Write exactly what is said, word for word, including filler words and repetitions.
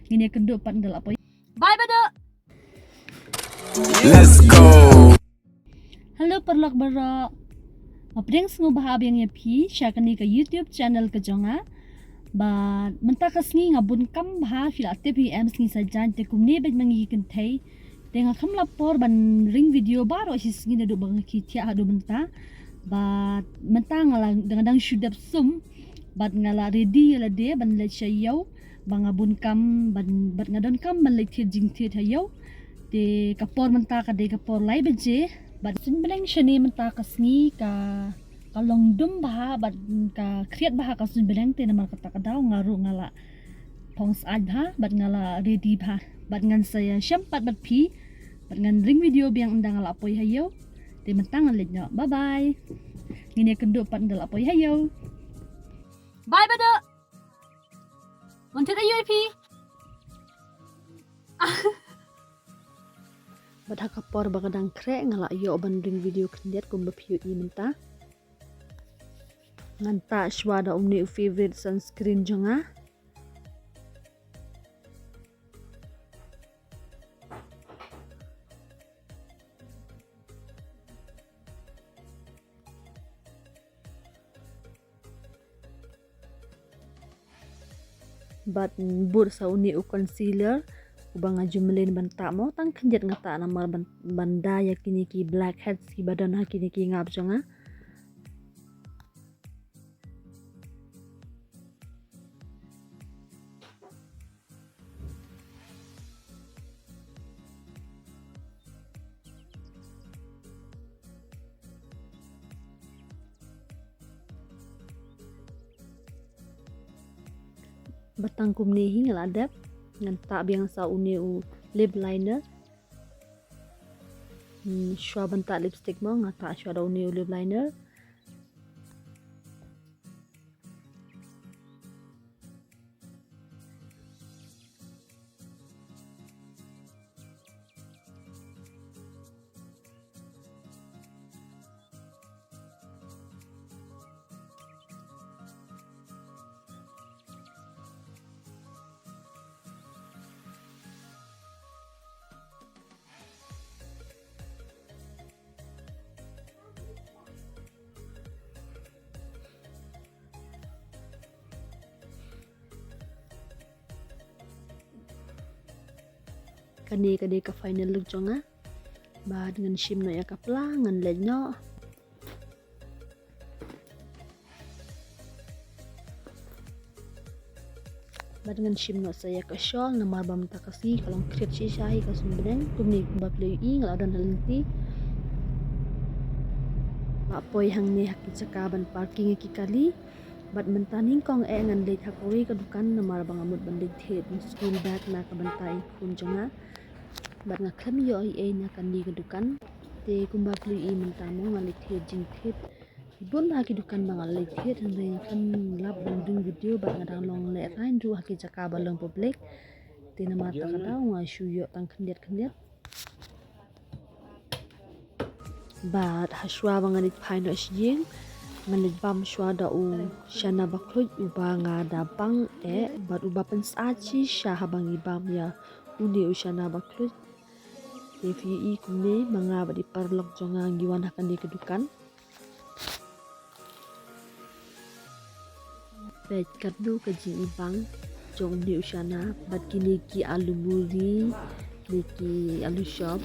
Ngin ïa kynduh pat ynda la poi. Bye bye. Let's go. Hello paralok baroh. Nga pdiang sngewbha biang ïa phi sha kane ka YouTube channel ka jong nga. Bad mynta ka sngi nga bun kam bha, phi la tip hi em, sngi Saitjaiñ, te kumne bad ma ngi kynthei. Te nga kham la por ban ring video baroh shi sngi naduh ba nga khie thiah haduh mynta. Bad mynta nga la dang dang shu dep sum. Bad nga la ready ïa lade ban leit sha ïew. Ba nga bun kam ban, bad nga don kam ban leit thied jingthied ha ïew. Te ka por mynta ka dei ka por lai baje. Bad suiñ bneng shane mynta ka sngi ka, ka long dum bha, bad ka khriat bha ka suiñ bneng, te namar kata ka daw nga ruh nga la phong syaid bha, bad nga la ready bha. Bad ngan sa ïashem pat bad phi, bad ngan ring video biang ynda nga la poi ha ïew. Te mynta ngan leit noh. Bye bye. Ngin ïa kynduh pat ynda la poi ha ïew. Bye bye. Wan thied ha ïew ïa phi. Bad ha ka por ba ka dang khreh nga la ïoh ban ring video khyndiat kumba phi ïohi mynta. Ngan tah shuwa da une u favorite sunscreen jong nga. Bad bud sa une u concealer uba nga ju mlien ban tah mo, tang khyndiat nga tah namar ban, ban da ïa kine ki blackheads kiba don ha kine ki ngap jong nga. Bad tang kumne hi nga la dep, ngan tah biang sa une u lip liner. Hmm, shuwa ban tah lipstick mo, nga tah shuwa da une u lip liner. Kane ka dei ka final look jong nga. Bad ngan shim noh ïa ka pla, ngan leit noh. Bad ngan shim noh sa ïa ka shawl namar ba mynta ka sngi ka long khriat shisha hi ka suiñ bneng. Kumne kumba phi la ïohi nga la don ha lynti. Nga poi hangne ha ki jaka ban parking ïa ki kali. Bad mynta nyngkong eh ngan leit ha kawei ka dukan namar ba nga mut ban leit thied school bag na ka bynta i khun jong nga. Bad nga khlem ïoh ei ei na kane ka dukan. Te kumba phi la ïohi mynta mo nga leit thied jingthied. Bun ha ki dukan ba nga leit thied, hynrei nga khlem lap ban ring video bad nga dang long lehraiñ ruh ha ki jaka ba long public. Te namar kata ka daw nga shu ïoh tang khyndiat khyndiat. Bad ha shuwa ba ngan leit phai noh sha ïing, ngan leit bam shuwa da u shana ba khluit uba nga da bang eh bad uba pynsyaid shisha haba ngi bam ïa une u shana ba khluit. Te phi ïohi kumne ma nga bad i paralok jong nga ngi wan ha kane ka dukan. Peit katno ka jingibang jong une u shana bad kine ki alu muri ne ki alu shop.